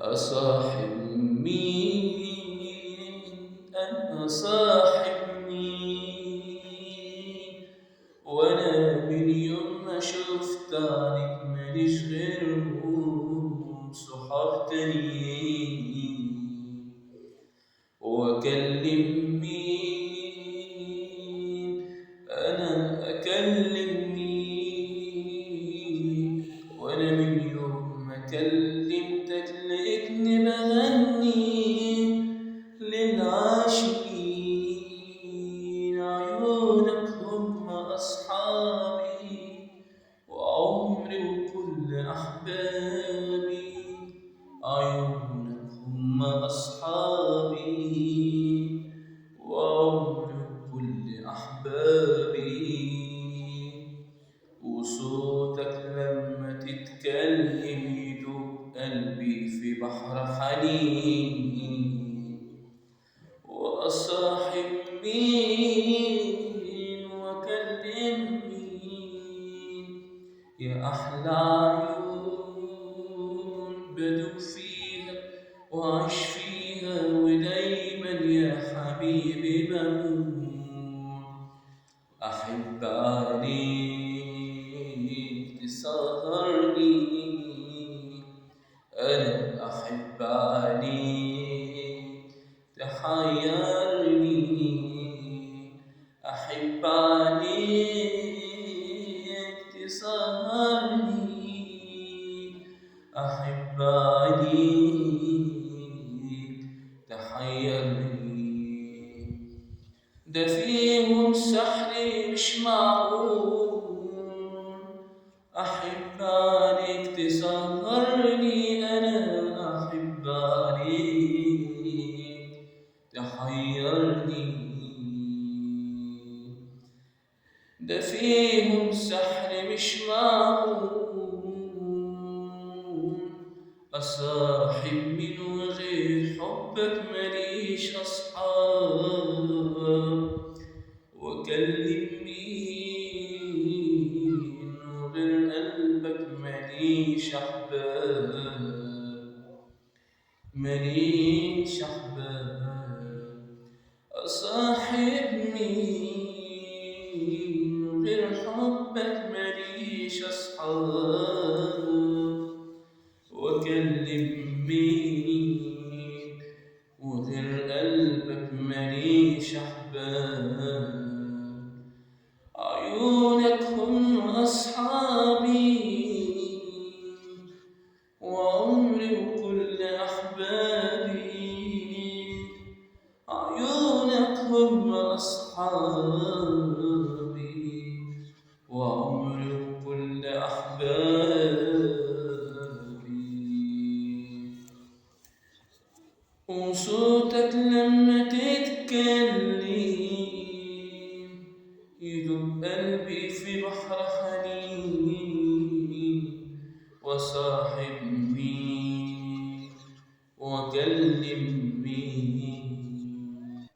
أصاحب مين؟ أنا صاحب مين؟ وأنا من يوم ما شفت عنك ماليش غيرهم صحاب تانيين. وأكلم مين؟ أنا أكلم مين؟ وأنا من يوم ما كلمتك لقيتني بغني للعاشقين. عيونك هم أصحابي وعمري وكل أحبابي، عيونك هم أصحابي وعمري وكل أحبابي. وصوتك لما تتكلم يدوب قلبي في بحر حنين. وأصاحب مين وأكلم مين؟ يا أحلى عيون بدوب فيها وأعيش فيها، ودايما يا حبيبي بموت. أحب عليك تسهرني، أنا أحب عليك تحيرني، أحب عليك تسهرني، أحب عليك تحيرني. ده فيهم سحر مش معقول، أحب عليك تسهرني، أنا أحب عليك تحيرني. ده فيهم سحر مش معقول، أصاحب من غير حبك ماليش أصحاب. وأكلم مين وغير قلبك ماليش أحباب، ماليش أحباب. أصاحب مين غير حبك ماليش أصحاب. وأكلم مين وغير قلبك ماليش أحباب. عيونك هم أصحابي وعمري وكل أحبابي، عيونك هم أصحابي وعمري وكل أحبابي. وصوتك لما تتكلم يدوب قلبي في بحر حنين. وصاحب